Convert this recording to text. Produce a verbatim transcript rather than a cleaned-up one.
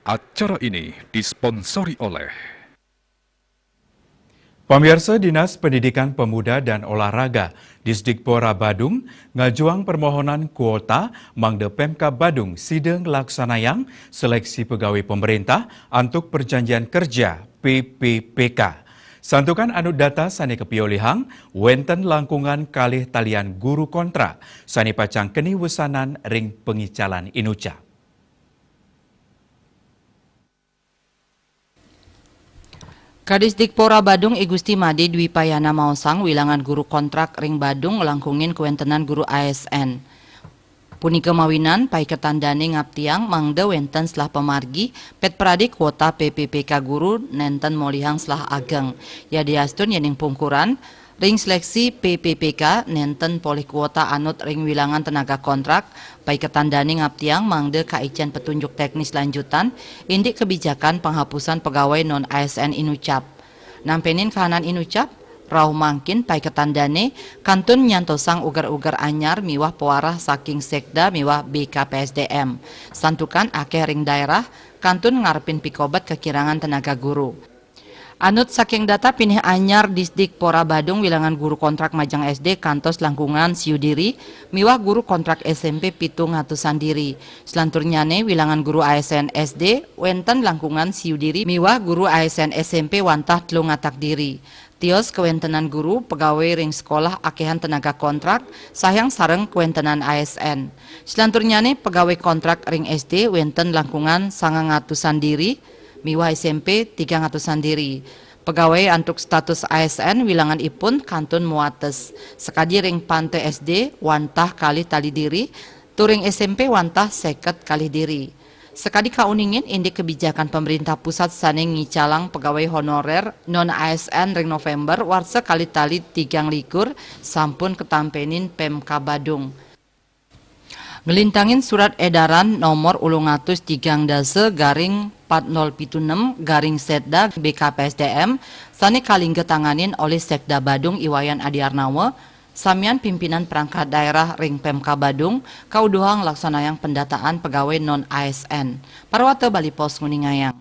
Acara ini disponsori oleh Pamiarsa, Dinas Pendidikan Pemuda dan Olahraga Disdikpora Badung ngajuang permohonan kuota mangda Pemkab Badung sida nglaksanayang seleksi pegawai pemerintah antuk perjanjian kerja P P P K. Santukan anut data sane kapiolihang, wenten langkungan kalih talian guru kontrak sane pacang keni wesanan ring pangicalan inucap. Kadisdikpora Badung I Gusti Made Dwi Payana maosang wilangan guru kontrak ring Badung nglangkungin kawentenan guru A S N. Punika mawinan paiketan dane ngaptiang mangda wenten selah pamargi, pet pradé kuota P P P K guru nenten molihang selah ageng. Yadiastun yening pungkuran, ring seleksi P P P K nenten polih kuota anut ring wilangan tenaga kontrak, paiketan dane ngaptiang mangda kaicen petunjuk teknis lanjutan, indik kebijakan penghapusan pegawai non A S N inucap. Nampenin kahanan inucap, rauh mangkin paiketan dane kantun nyantosang uger-uger anyar miwah pewarah saking Sekda miwah B K P S D M. Santukan akeh ring daerah kantun ngarepin pikobet kakirangan tenaga guru. Anut saking data pinih anyar Disdikpora Badung, wilangan guru kontrak majeng S D kantos langkungan siu diri miwah guru kontrak S M P pitung atusan diri. Selanturnyane wilangan guru A S N S D wenten langkungan siu diri miwah guru A S N S M P wantah telung atak diri. Tios kawentenan guru, pegawai ring sekolah akehan tenaga kontrak, sahyang sareng kawentenan A S N. Selanturnyane pegawai kontrak ring S D wenten langkungan sangang atusan diri, miwah S M P tigang atusan diri. Pegawai antuk status A S N wilangan ipun kantun muates. Sakadi ring Pante S D wantah kalih tali diri, tur ring S M P wantah seket kalih diri. Sakadi kauningin indik kebijakan pemerintah pusat sane ngicalang pegawai honorer non A S N ring November warsa kalih tali tigang likur sampun katampenin Pemkab Badung. Nglintangin surat edaran nomor ulung atus tigang dasa garing empat nol pitu nem garing Setda B K P S D M sane kalingga tanganin olih Sekda Badung I Wayan Adi Arnawa, samian pimpinan perangkat daerah ring Pemkab Badung, kauduhang nglaksanayang pendataan pegawai non A S N. Parwata Bali Post nguningayang.